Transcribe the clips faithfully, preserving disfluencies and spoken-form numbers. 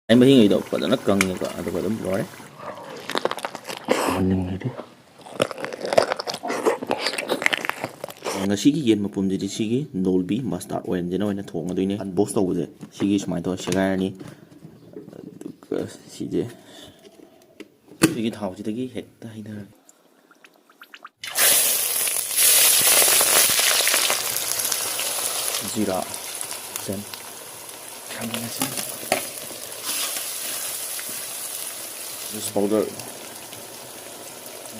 ꯑꯩ ꯃꯍꯤꯉꯩꯗꯣ ꯐꯖꯅ ꯀꯪꯉꯦꯀꯣ, ꯑꯗꯨꯒ ꯑꯗꯨꯝ ꯂꯣꯏꯔꯦ꯫ ꯃꯅꯤꯡꯒꯤꯗꯤ꯫ ꯉꯁꯤꯒꯤ ꯌꯦꯟ ꯃꯄꯨꯝꯁꯤꯗꯤ ꯁꯤꯒꯤ ꯅꯣꯜꯕꯤ ꯃꯁꯇꯥꯔꯗ ꯑꯣꯏꯜꯁꯤꯅ ꯑꯣꯏꯅ ꯊꯣꯡꯉꯗꯣꯏꯅꯦ꯫ ꯑꯟꯕꯣꯛꯁ ꯇꯧꯕꯁꯦ ꯁꯤꯒꯤ ꯁꯨꯃꯥꯏꯅ ꯇꯧꯔ ꯁꯦꯒꯥꯏꯔꯅꯤ꯫ ꯑꯗꯨꯒ ꯁꯤꯁꯦ ꯁꯤꯒꯤ ꯊꯥꯎꯁꯤꯗꯒꯤ ꯍꯦꯛꯇ ꯍꯩꯊꯔꯒꯦ꯫ ꯖꯤꯔꯥ, ꯆꯦꯡ, ꯖꯨꯁ ꯄꯥꯎꯗꯔ,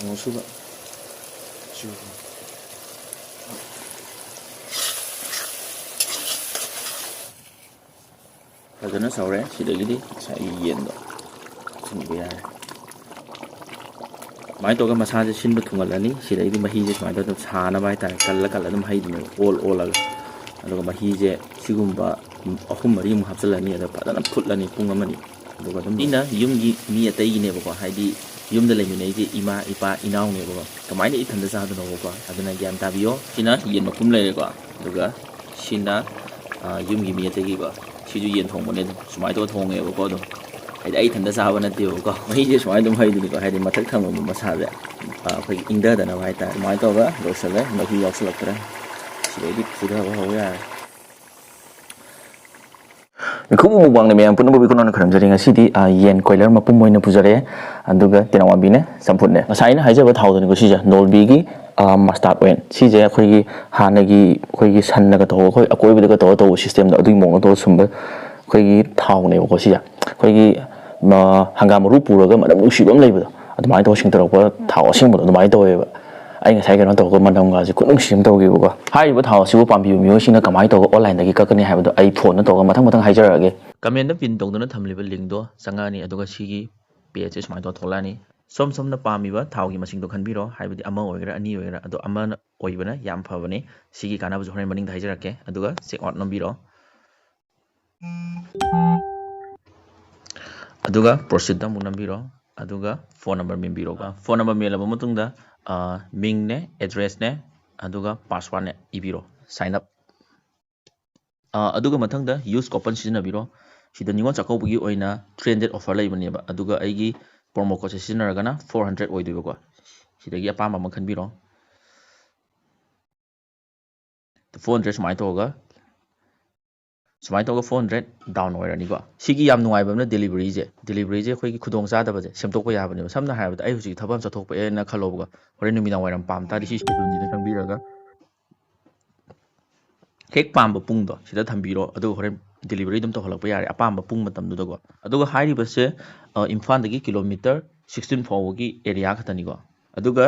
ꯃꯣꯔꯣꯛ ꯑꯁꯨꯕ, ꯆꯨ꯫ ꯐꯖꯅ ꯁꯧꯔꯦ꯫ ꯁꯤꯗꯒꯤꯗꯤ ꯉꯁꯥꯏꯒꯤ ꯌꯦꯟꯗꯣ ꯍꯥꯞꯆꯤꯟꯕ ꯌꯥꯔꯦ꯫ ꯁꯨꯃꯥꯏꯅ ꯇꯧꯔꯒ ꯃꯁꯥꯁꯦ ꯁꯤꯟꯕ ꯊꯨꯡꯍꯜꯂꯅꯤ꯫ ꯁꯤꯗꯩꯗꯤ ꯃꯍꯤꯁꯦ ꯁꯨꯃꯥꯏꯅ ꯇꯧꯔꯒ ꯁꯥꯅꯕ ꯍꯥꯏꯇꯥꯔꯦ, ꯀꯜꯂ ꯀꯜꯂ ꯑꯗꯨꯝ ꯍꯩꯗꯣꯏꯅꯦꯕ, ꯑꯣꯜ ꯑꯣꯜꯂꯒ꯫ ꯑꯗꯨꯒ ꯃꯍꯤꯁꯦ ꯁꯤꯒꯨꯝꯕ ꯑꯍꯨꯝ ꯃꯔꯤꯃꯨꯛ ꯍꯥꯞꯆꯤꯜꯂꯅꯤ꯫ ꯑꯗ ꯐꯖꯅ ꯐꯨꯠꯂꯅꯤ ꯄꯨꯡ ꯑꯃꯅꯤ꯫ ꯑꯗꯨꯒ ꯑꯗꯨꯝ ꯑꯩꯅ ꯌꯨꯝꯒꯤ ꯃꯤ ꯑꯇꯩꯒꯤꯅꯦꯕꯀꯣ, ꯍꯥꯏꯗꯤ ꯌꯨꯝꯗ ꯂꯩꯃꯤꯟꯅꯩꯁꯦ ꯏꯃꯥ, ꯏꯄꯥ, ꯏꯅꯥꯎꯅꯦꯕꯀꯣ꯫ ꯀꯃꯥꯏꯅ ꯏꯊꯟꯗ ꯆꯥꯗꯣꯏꯅꯣꯕꯀꯣ? ꯑꯗꯨꯅ ꯒ꯭ꯌꯥꯟ ꯇꯥꯕꯤꯌꯣ꯫ ꯁꯤꯅ ꯌꯦꯟ ꯃꯄꯨꯝ ꯂꯩꯔꯦꯀꯣ, ꯑꯗꯨꯒ ꯁꯤꯅ, ꯑ, ꯌꯨꯝꯒꯤ ꯃꯤ ꯑꯇꯩꯒꯤꯀꯣ꯫ ꯁꯤꯁꯨ ꯌꯦꯟ ꯊꯣꯡꯕꯅꯦ, ꯑꯗꯨꯝ ꯁꯨꯃꯥꯏꯅ ꯇꯧꯔ ꯊꯣꯡꯉꯦꯕꯀꯣ꯫ ꯑꯗꯨꯝ ꯍꯥꯏꯗꯤ ꯑꯩ ꯏꯊꯟꯗ ꯆꯥꯕ ꯅꯠꯇꯦꯕꯀꯣ꯫ ꯃꯍꯤꯁꯦ ꯁꯨꯃꯥꯏꯅ ꯑꯗꯨꯝ ꯍꯩꯗꯣꯏꯅꯤꯀꯣ, ꯍꯥꯏꯗꯤ ꯃꯊꯛ ꯊꯪꯕ ꯃꯁꯥꯁꯦ, ꯑ, ꯑꯩꯈꯣꯏꯒꯤ ꯏꯪꯊꯗꯅꯕ ꯍꯥꯏꯇꯥꯔꯦ꯫ ꯑꯗꯨꯃꯥꯏꯅ ꯇꯧꯔꯒ ꯂꯣꯏꯁꯤꯜꯂꯦ, ꯃꯍꯤ ꯌꯥꯎꯁꯤꯜꯂꯛꯇ꯭ꯔꯦ꯫ ꯁꯤꯗꯩꯗꯤ ꯐꯨꯊꯕ ꯍꯧꯕ ꯌꯥꯔꯦ꯫ ꯃꯤꯈꯨꯕ ꯃꯨꯛꯕꯥꯡꯅ ꯃꯌꯥꯝ ꯄꯨꯝꯅꯃꯛꯄꯨ ꯏꯈꯨꯠ ꯅꯥꯟꯅ ꯈꯨꯔꯨꯝꯖꯔꯤ꯫ ꯉꯁꯤꯗꯤ, ꯑ, ꯌꯦꯟ ꯀꯣꯏꯂꯔ ꯃꯄꯨꯝ ꯑꯣꯏꯅ ꯄꯨꯖꯔꯛꯑꯦ, ꯑꯗꯨꯒ ꯇꯦꯅꯋꯥꯡꯕꯤꯅꯦ, ꯆꯝꯐꯨꯠꯅꯦ꯫ ꯉꯁꯥꯏ ꯑꯩꯅ ꯍꯥꯏꯖꯕ ꯊꯥꯎꯗꯨꯅꯤꯀꯣ ꯁꯤꯁꯦ, ꯅꯣꯜꯕꯤꯒꯤ, ꯑ, ꯃꯁꯇꯥꯔꯗ ꯑꯣꯏꯜ꯫ ꯁꯤꯁꯦ ꯑꯩꯈꯣꯏꯒꯤ ꯍꯥꯟꯅꯒꯤ ꯑꯩꯈꯣꯏꯒꯤ ꯁꯟꯅꯒ ꯇꯧꯔꯒ ꯑꯩꯈꯣꯏ ꯑꯀꯣꯏꯕꯗꯒ ꯇꯧꯔꯒ ꯇꯧꯕ ꯁꯤꯁꯇꯦꯝꯗꯣ, ꯑꯗꯨꯒꯤ ꯃꯑꯣꯡꯗ ꯇꯧꯔꯒ ꯁꯨꯝꯕ ꯑꯩꯈꯣꯏꯒꯤ ꯊꯥꯎꯅꯦꯕꯀꯣ ꯁꯤꯁꯦ꯫ ꯑꯩꯈꯣꯏꯒꯤ, ꯑ, ꯍꯪꯒꯥꯝ ꯃꯔꯨ ꯄꯨꯔꯒ ꯃꯅꯝ ꯅꯨꯡꯁꯤꯕ ꯑꯃ ꯂꯩꯕꯗꯣ, ꯑꯗꯨꯃꯥꯏꯅ ꯇꯧꯔꯒ ꯁꯦꯡꯇꯣꯔꯛꯄ ꯊꯥꯎ ꯑꯁꯦꯡꯕꯗꯣ ꯑꯗꯨꯃꯥꯏꯅ ꯇꯧꯋꯦꯕ꯫ ꯑꯩ ꯉꯁꯥꯏ ꯀꯩꯅꯣ ꯇꯧꯔꯒ ꯃꯅꯝꯒꯁꯦ ꯈꯨꯅꯨꯡꯁꯤ ꯑꯃ ꯇꯧꯈꯤꯕꯀꯣ꯫ ꯍꯥꯏꯔꯤꯕ ꯊꯥꯎ ꯑꯁꯤꯕꯨ ꯄꯥꯝꯕꯤꯕ ꯃꯤꯑꯣꯏꯁꯤꯡꯅ ꯀꯃꯥꯏꯅ ꯇꯧꯔꯒ ꯑꯣꯟꯂꯥꯏꯟꯗꯒꯤ ꯀꯛꯀꯅꯤ ꯍꯥꯏꯕꯗꯣ ꯑꯩ ꯐꯣꯟꯗ ꯇꯧꯔꯒ ꯃꯊꯪ ꯃꯊꯪ ꯍꯥꯏꯖꯔꯛꯑꯒꯦ꯫ ꯀꯃꯦꯟꯗ ꯄꯤꯟ ꯇꯧꯗꯨꯅ ꯊꯝꯂꯤꯕ ꯂꯤꯡꯗꯣ ꯆꯪꯉꯛꯑꯅꯤ, ꯑꯗꯨꯒ ꯁꯤꯒꯤ ꯄꯦꯖꯁꯦ ꯁꯨꯃꯥꯏꯅ ꯇꯧꯔ ꯊꯣꯛꯂꯛꯑꯅꯤ꯫ ꯁꯣꯝ ꯁꯣꯝꯅ ꯄꯥꯝꯃꯤꯕ ꯊꯥꯎꯒꯤ ꯃꯁꯤꯡꯗꯣ ꯈꯟꯕꯤꯔꯣ, ꯍꯥꯏꯕꯗꯤ ꯑꯃ ꯑꯣꯏꯒꯦꯔꯥ ꯑꯅꯤ ꯑꯣꯏꯒꯦꯔꯥ, ꯑꯗꯣ ꯑꯃꯅ ꯑꯣꯏꯕꯅ ꯌꯥꯝ ꯐꯕꯅꯤ꯫ ꯁꯤꯒꯤ ꯀꯥꯟꯅꯕꯁꯨ ꯍꯣꯔꯦꯟ ꯃꯅꯤꯡꯗ ꯍꯥꯏꯖꯔꯛꯀꯦ꯫ ꯑꯗꯨꯒ ꯆꯦꯛ ꯑꯥꯎꯠ ꯅꯝꯕꯤꯔꯣ꯫ ꯑꯗꯨꯒ ꯄ꯭ꯔꯣꯁꯤꯗ ꯑꯃꯨꯛ ꯅꯝꯕꯤꯔꯣ꯫ ꯑꯗꯨꯒ ꯐꯣꯟ ꯅꯝꯕꯔ ꯃꯦꯟꯕꯤꯔꯣ꯫ ꯐꯣꯟ ꯅꯝꯕꯔ ꯃꯦꯜꯂꯕ ꯃꯇꯨꯡꯗ, ꯑ, ꯃꯤꯡꯅꯦ, ꯑꯦꯗ꯭ꯔꯦꯁꯅꯦ, ꯑꯗꯨꯒ ꯄꯥꯁꯋꯥꯔꯗꯅꯦ ꯏꯕꯤꯔꯣ꯫ Sign up. ꯑ, ꯑꯗꯨꯒ ꯃꯊꯪꯗ ꯌꯨꯁ ꯀꯣꯄꯟ ꯁꯤꯖꯤꯟꯅꯕꯤꯔꯣ꯫ ꯁꯤꯗ ꯅꯤꯉꯣꯜ ꯆꯥꯛꯀꯧꯕꯒꯤ ꯑꯣꯏꯅ three hundred offer ꯂꯩꯕꯅꯦꯕ, ꯑꯗꯨꯒ ꯑꯩꯒꯤ promo codeꯁꯦ ꯁꯤꯖꯤꯟꯅꯔꯒꯅ four hundred ꯑꯣꯏꯗꯣꯏꯕꯀꯣ꯫ ꯁꯤꯗꯒꯤ ꯑꯄꯥꯝꯕ ꯑꯃ ꯈꯟꯕꯤꯔꯣ꯫ Four hundred ꯁꯨꯃꯥꯏꯅ ꯇꯧꯔꯒ, ꯁꯨꯃꯥꯏꯅ ꯇꯧꯔꯒ four hundred down ꯑꯣꯏꯔꯅꯤꯀꯣ꯫ ꯁꯤꯒꯤ ꯌꯥꯝ ꯅꯨꯡꯉꯥꯏꯕ ꯑꯃꯅ deliveryꯁꯦ, deliveryꯁꯦ ꯑꯩꯈꯣꯏꯒꯤ ꯈꯨꯗꯣꯡ ꯆꯥꯗꯕꯁꯦ ꯁꯦꯝꯗꯣꯛꯄ ꯌꯥꯕꯅꯦꯕ꯫ ꯁꯝꯅ ꯍꯥꯏꯔꯕꯗ, ꯑꯩ ꯍꯧꯖꯤꯛ ꯊꯕꯛ ꯑꯃ ꯆꯠꯊꯣꯛꯄ ꯑꯦꯅ ꯈꯜꯂꯣꯕꯀꯣ, ꯍꯣꯔꯦꯟ ꯅꯨꯃꯤꯗꯥꯡ ꯋꯥꯏꯔꯝ ꯄꯥꯝ ꯇꯥꯔꯗꯤ ꯁꯤ scheduleꯁꯤꯗ ꯆꯪꯕꯤꯔꯒ ꯍꯦꯛ ꯄꯥꯝꯕ ꯄꯨꯡꯗꯣ ꯁꯤꯗ ꯊꯝꯕꯤꯔꯣ, ꯑꯗꯨꯒ ꯍꯣꯔꯦꯟ delivery ꯑꯗꯨꯝ ꯇꯧꯍꯜꯂꯛꯄ ꯌꯥꯔꯦ ꯑꯄꯥꯝꯕ ꯄꯨꯡ ꯃꯇꯝꯗꯨꯗꯀꯣ꯫ ꯑꯗꯨꯒ ꯍꯥꯏꯔꯤꯕꯁꯦ, ꯑ, ꯏꯝꯐꯥꯜꯗꯒꯤ kilometre sixteen ꯐꯥꯎꯕꯒꯤ area ꯈꯛꯇꯅꯤꯀꯣ꯫ ꯑꯗꯨꯒ,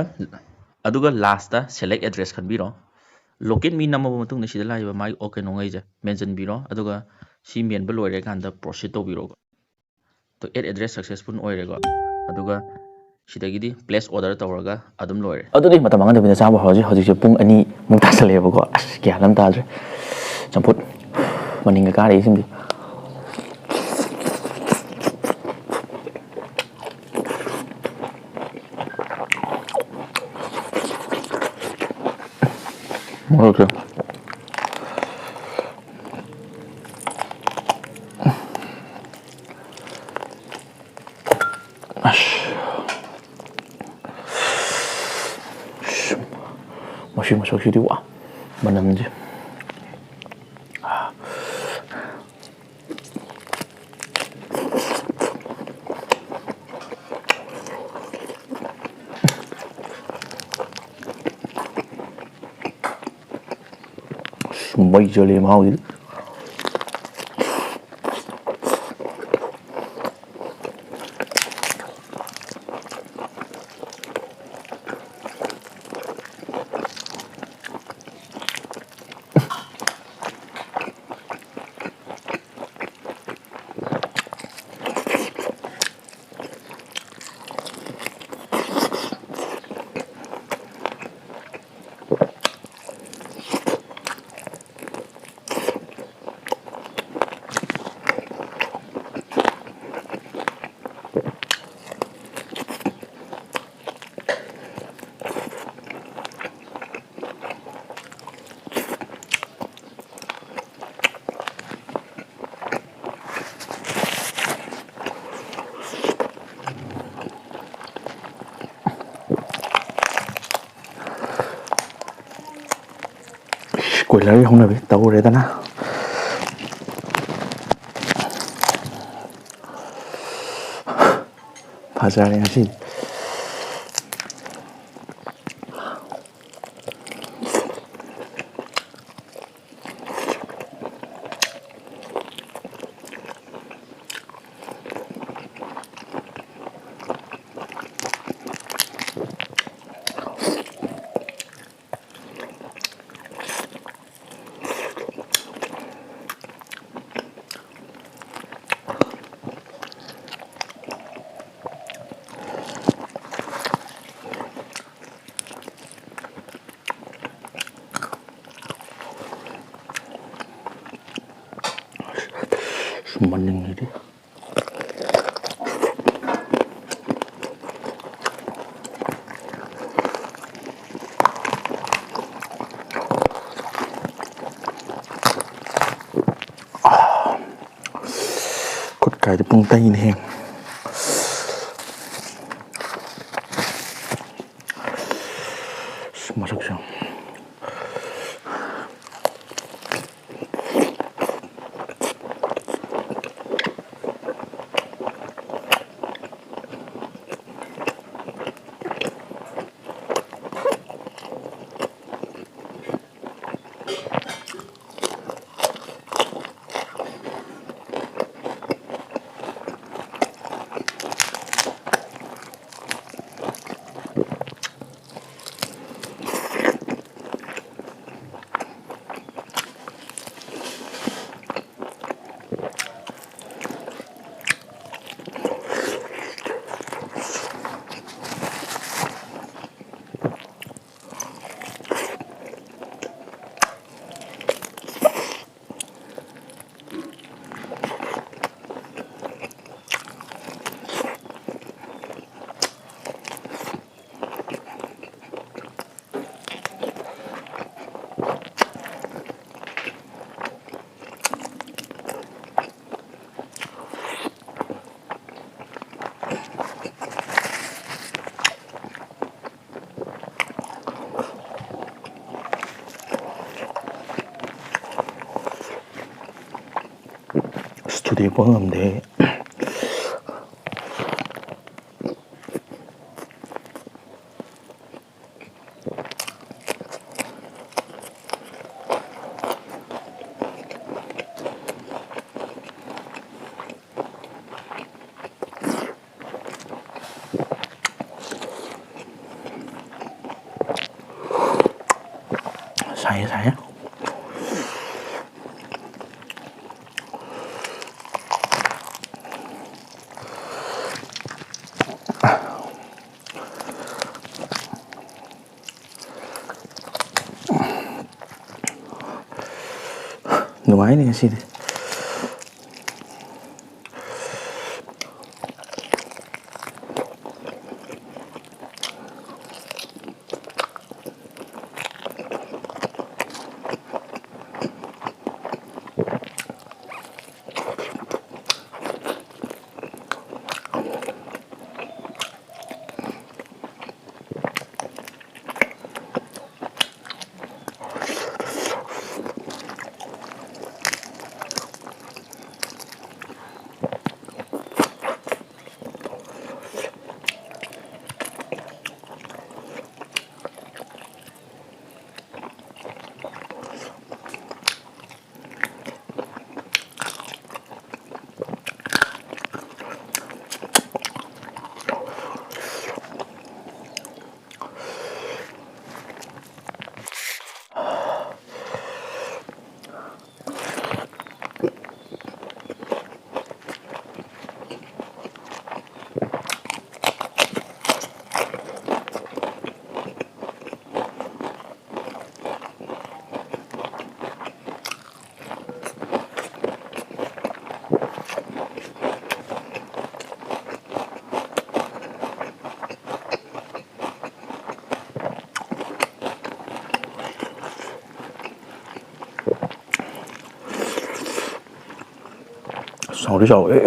ꯑꯗꯨꯒ lastꯇ select address ꯈꯟꯕꯤꯔꯣ꯫ Locate me ꯅꯝꯃꯕ ꯃꯇꯨꯡꯗ ꯁꯤꯗ ꯂꯥꯛꯏꯕ ꯃꯥꯒꯤ ꯑꯣ ꯀꯩꯅꯣꯉꯩꯁꯦ mentionꯕꯤꯔꯣ, ꯑꯗꯨꯒ ꯁꯤ ꯃꯦꯟꯕ ꯂꯣꯏꯔꯦ ꯀꯥꯟꯗ proceed ꯇꯧꯕꯤꯔꯣ꯫ ꯑꯗꯣ add address successful ꯑꯣꯏꯔꯦꯀꯣ꯫ ꯑꯗꯨꯒ ꯁꯤꯗꯒꯤꯗꯤ place order ꯇꯧꯔꯒ ꯑꯗꯨꯝ ꯂꯣꯏꯔꯦ꯫ ꯑꯗꯨꯗꯤ ꯃꯇꯝ ꯃꯥꯡꯍꯟꯗꯕꯤꯗ ꯆꯥꯕ ꯍꯧꯔꯁꯤ꯫ ꯍꯧꯖꯤꯛꯁꯦ ꯄꯨꯡ ꯑꯅꯤꯃꯨꯛ ꯇꯥꯁꯜꯂꯛꯑꯦꯕꯀꯣ꯫ ꯑꯁ, ꯒ꯭ꯌꯥꯟ ꯑꯃ ꯇꯥꯗ꯭ꯔꯦ꯫ ꯆꯝꯐꯨꯠ ꯃꯅꯤꯡꯒ ꯀꯥꯔꯛꯏꯁꯤꯡꯗꯤ꯫ ꯃꯣꯔꯣꯛꯁꯦ꯫ ꯑꯁ꯫ ꯃꯁꯤ ꯃꯁꯛꯁꯤꯗꯤ, ꯋꯥ, ꯃꯅꯝꯁꯦ꯫ ꯃꯩ ꯆꯠꯂꯦ ꯃꯍꯥꯎꯁꯤꯗꯤ꯫ ꯀꯣꯏꯂꯔꯒꯤ ꯍꯧꯅꯕꯤ ꯇꯧꯔꯦꯗꯅ꯫ ꯐꯖꯔꯦ ꯉꯁꯤꯗꯤ꯫ ꯃꯅꯤꯡꯒꯤꯗꯤ꯫ ꯈꯨꯠ ꯀꯥꯏꯗ ꯄꯨꯡ ꯇꯩꯅꯦꯍꯦ꯫ ꯑꯁ, ꯃꯁꯛꯁꯦ꯫ ꯂꯦꯡꯕ ꯉꯝꯗꯦ꯫ ꯁꯥꯏꯌꯦ, ꯁꯥꯏꯌꯦ꯫ ꯅꯨꯡꯉꯥꯏꯅꯤ ꯉꯁꯤꯗꯤ꯫ ꯆꯥꯎꯗꯤ ꯆꯥꯎꯋꯦ꯫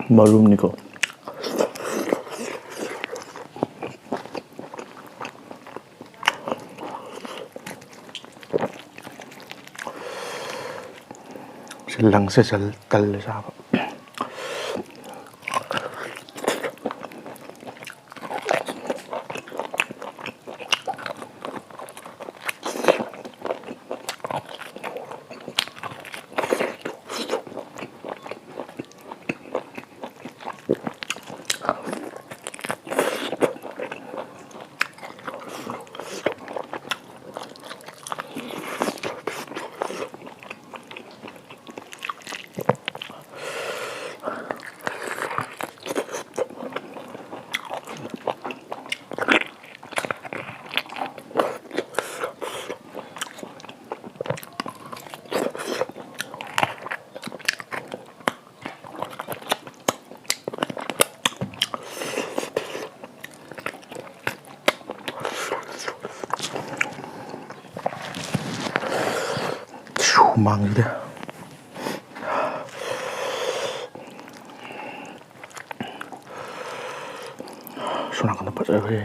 ꯃꯔꯨꯝꯅꯤꯀꯣ꯫ ꯁꯤ ꯂꯪꯁꯦ ꯆꯜ-, ꯇꯜꯂꯦ ꯆꯥꯕ꯫ ꯍꯨꯃꯥꯡꯁꯤꯗ꯫ ꯁꯣꯝ ꯅꯥꯀꯟꯗ ꯐꯖꯈ꯭ꯔꯦ꯫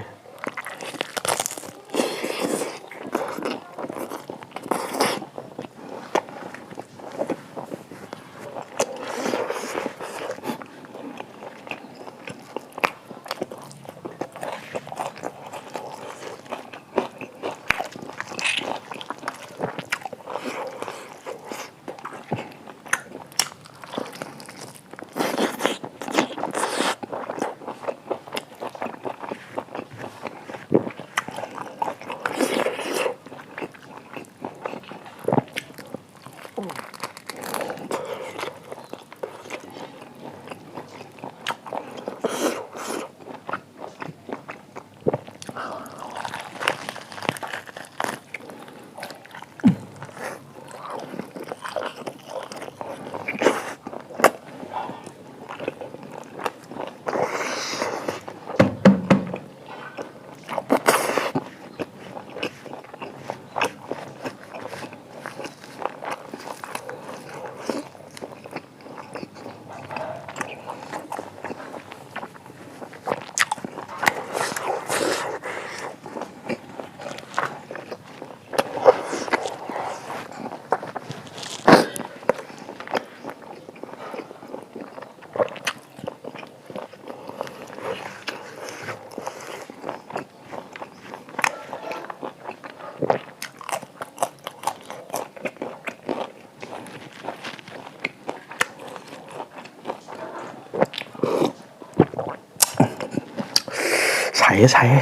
ꯑꯦ ꯁꯥꯏꯍꯦ꯫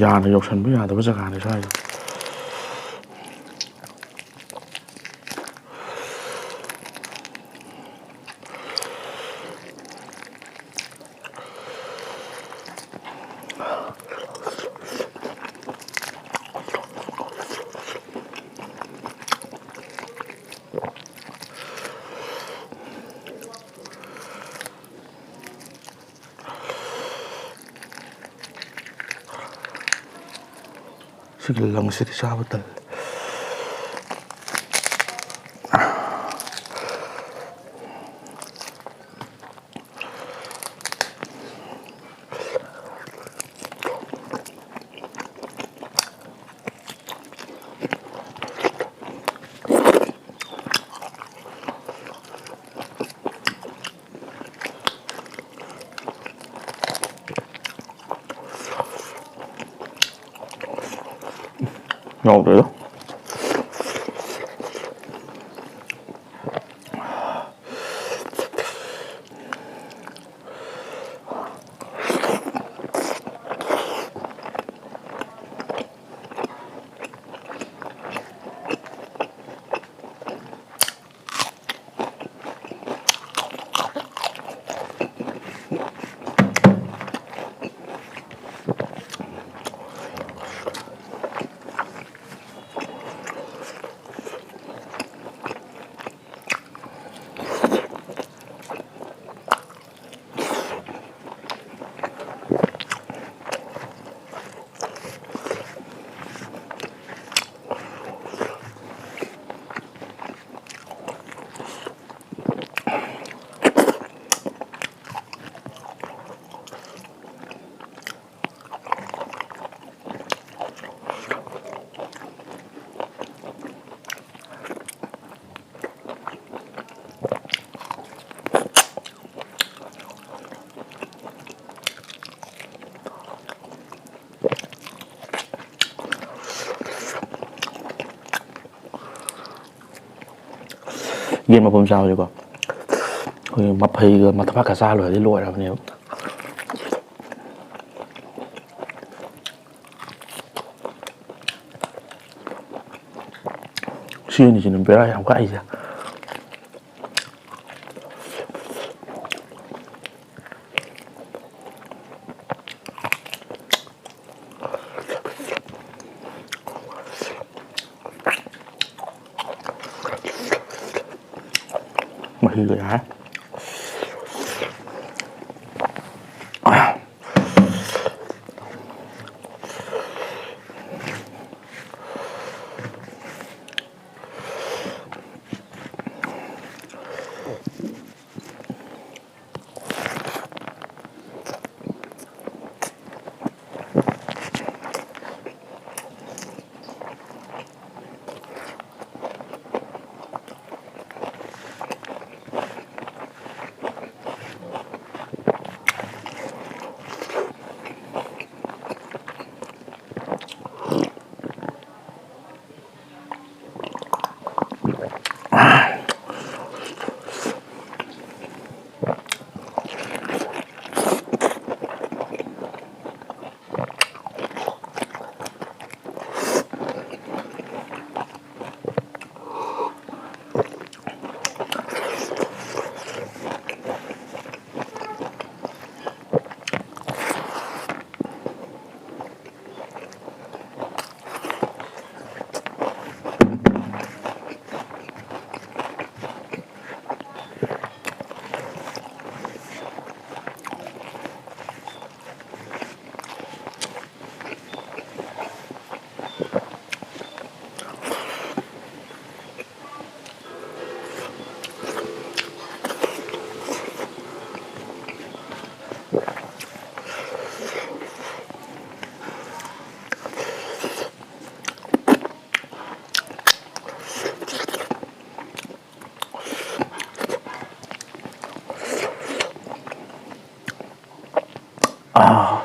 ꯌꯥꯅ ꯌꯧꯁꯟꯕ ꯌꯥꯗꯕ ꯖꯒꯥꯅꯤ ꯁ꯭ꯋꯥꯏꯗꯣ꯫ ꯁꯤꯒꯤ ꯂꯪꯁꯤꯗꯤ ꯆꯥꯕ ꯇꯜꯂꯦ꯫ ꯌꯥꯎꯗ꯭ꯔꯦꯗ꯫ ꯌꯦꯟ ꯃꯄꯨꯝ ꯆꯥꯕꯁꯦꯀꯣ, ꯑꯩꯈꯣꯏꯒꯤ ꯃꯐꯩꯒ ꯃꯊꯕꯥꯛꯀ ꯆꯥ ꯂꯣꯏꯔꯗꯤ ꯂꯣꯏꯔꯕꯅꯦꯕ꯫ ꯁꯤ ꯑꯅꯤꯁꯤꯅ ꯕꯦꯔꯥ ꯌꯥꯝ ꯀꯥꯏꯁꯦ꯫ ꯃꯍꯤꯒ ꯌꯥꯔꯦ꯫ ꯑꯥ,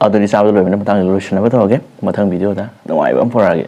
ꯑꯗꯨꯗꯤ ꯆꯥꯕꯗ ꯂꯣꯏꯕꯅ ꯃꯇꯥꯡꯗ ꯂꯣꯏꯁꯤꯟꯅꯕ ꯇꯧꯔꯒꯦ꯫ ꯃꯊꯪ ꯚꯤꯗꯤꯑꯣꯗ ꯅꯨꯡꯉꯥꯏꯕ ꯑꯃ ꯄꯨꯔꯛꯑꯒꯦ꯫